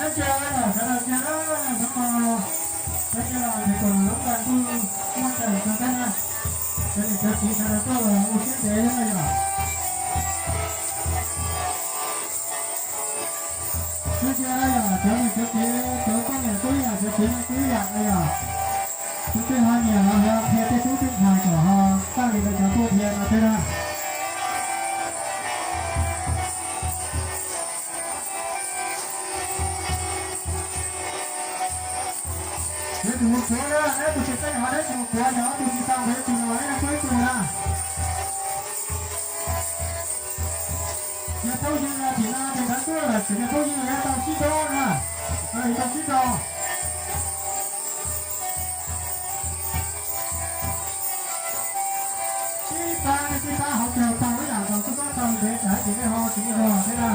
Nyob zoo, sawv daws cia na, sawv daws cia los nws kom lub npa ntuj muaj teem rau thiab na. Cov niam cov txiv sawv daws tuaj los ua siab ntev thiab na yom. Nyob zoo yom, cov niam cov txiv, cov poj niam tub yam, cov txiv neej tub yam na yom. Tus twg ho nyiam los ho qhia tej tub tej ntxhais kom ho txhawb li ntawd cov tuaj dhia no thiab na. Neb tus mus kuav na, neb tus tsis txeeb ho neb tus mus kuav, yog ob tug tsis tau nqe tus no los neb nrog kuav ib tug na. Yog phooj ywg no tim no ces nkawd tuaj lawm, txawm yog phooj ywg yuav tau sib dob na, tau sib dob. Tib pab tib pab hauv caug tau ib yam nkaus, tub pab tau ntev tsam ces nej ho tsis muaj zog thiab na.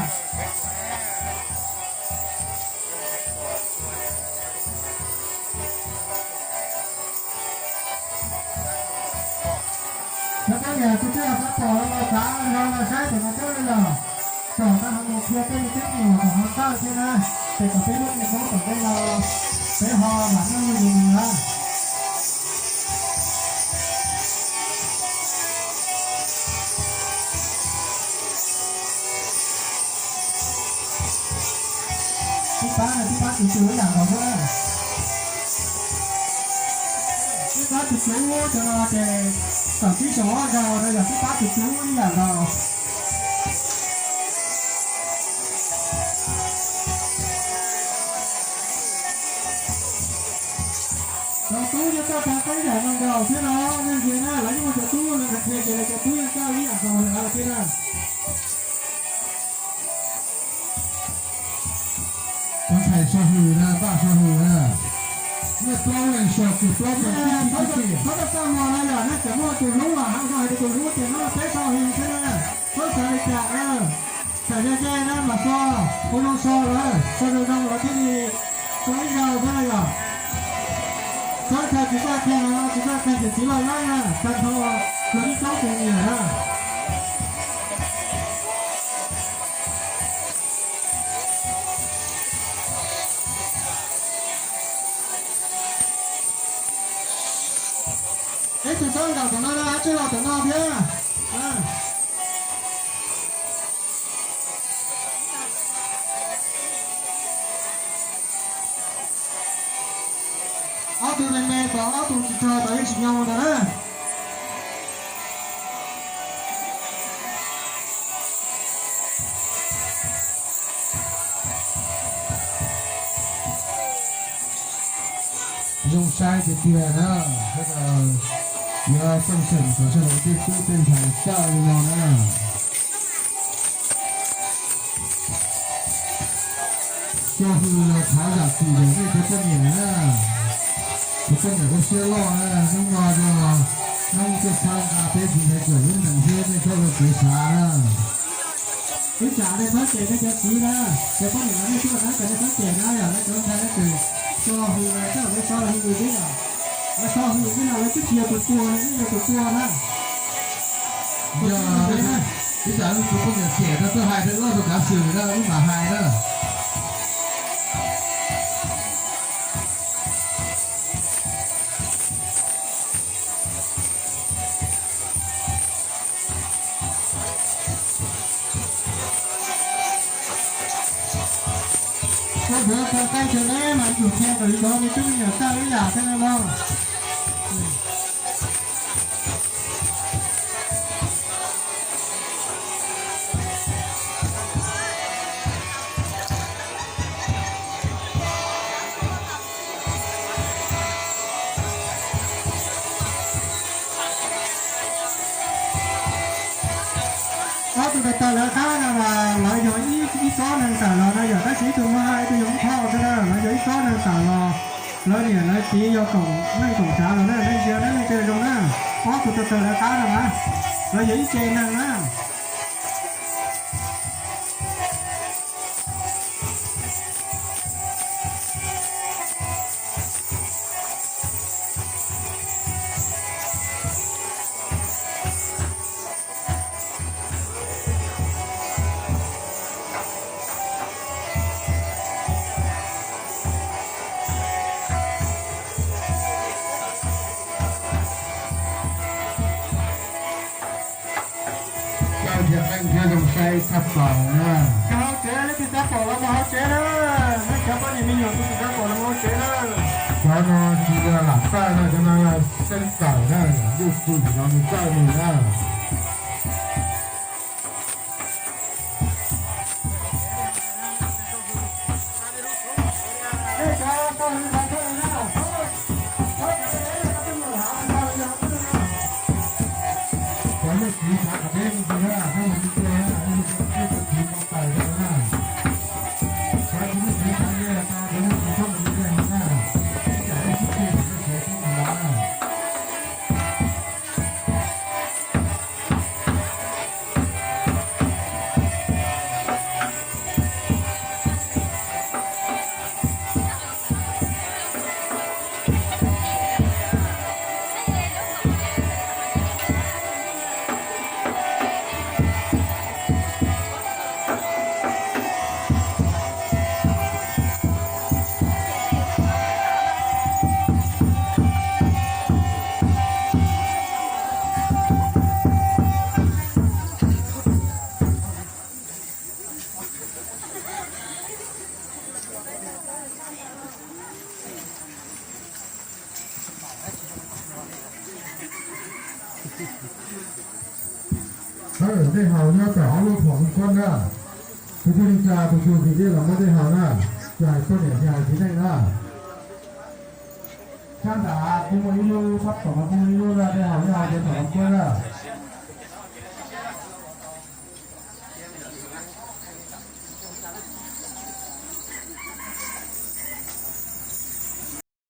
Cov poj niam tus twg pom los xav los saib tes no coob li los, kom tau ho mus qhia tej teb nyuam kom ho txhawb thiab na, ces kom peb lub me Hmoob tom ntej no peb ho mam noj nyob zoo na. Tib pab no tib pab tus tus ib yam nkaus xwb. Tib pab tus tus cov no ces kom tib xyoos ob zaug no yog tib pab tus tus ib yam nkaus. Cov tub yeej txawj tau qeeb yam no nkaus thiab no, nej ntsia na, lawv yeej muaj cov tub no nrog qhia ces lawv cov tub yeej txawj ib yam nkaus li lawv thiab na. Cov ntxhais so hws na, npaj so hws na. Nej plaub leeg so kws plaub tug tib tib tib. Txhob txaj muag no yom, nej tseem muaj tus hlub los hais no hais tias tus hlub ces no peb so hws thiab na. Txhob xav li cas na. Txawm yog nce na mas so, ua zoo so lawm, so zoo zoo lawm thiaj li so ib zaug thiab na yom. Txhob ntshai tsis txawj qhia no, tsis txawj qhia ces txiv loj lawm na, tag nrho yog ib tsob tus nyiam na. Ib tug txhob nkaum tom no na, tsij los tom no thiab. Ob tug me me tom ob tug tsis tau tom ib sim nyog ntawd na. Zoo saib tiag tiag na, yuav txooj seem kom sawv daws tej tub tej ntxhais txawj li no na. Coj hws los thov zam txim rau nej cov poj niam na. Cov poj niam ua siab loj na, hnub no yog hnub tuaj txhawb nqa peb txiv ntxhais txawm lub neej thiab nej txhob ua kev xav na. Ib tsam nej txhob cem nej cov txiv na, cov poj niam no nej tuaj na, kom nej txhob cem na, yog lawv cov ntxhais lawv tseem so hws lawv txawj lawv so hws xwb yom. Lawv so hws xwb na, lawv twb tsis yog tus puag, nej yog tus puag na. Yog ib tsam tus poj niam cem no tuaj hais rau loj rau kav xwm na, wb mam hais na. Koj yuav tau qeej rau neb mas yus qhia kom yus cov me tub me nyuam txawj ib yam thiab no lauj. Ob tug tawg tawg lawv qab no mas lawv yog ib tsob neeg tawm los no yog tab sis ib tug muaj haj ib tug yog ib phauj xwb na, lawv yog ib tsob neeg tawm los. Lawv niam lawv txiv yog koom neej koom tsav los na, nej ntsia na, nej ntsia zoo na. Ob tug tawg tawg lawv qab no na, lawv yog ib ce neeg na. Thiab qeej thiab zoo saib tshaj plaws na. Cov hauv tsev leej twg tab tom los mus hauv tsev na. Nej cov poj niam me nyuam tus twg tab tom los mus hauv tsev na. Cov no tsis yog lam txawj na, cov no yog xeeb tawm na, yus tsis los mus txawj nws na. Cov nej txiv xav kom peb mus tus na, nej mus tus na, nej mus tus txiv tau tawm na. Cov tsis muaj txiv xav li tau, cov nej txiv txhob mus li na. Ib tsam nej sib txig, nej txiv txhob mus lawm. Sawv daws dej haus nyob tom ob lub phom kuab na. Tus twg li cas tus twg vim dej los muab dej haus na. Tsis hais poj niam tsis hais txiv neej na. Sab nram kuj muaj ib lub, sab tom kuj muaj ib lub na, dej haus nyob hauv tom kuab na.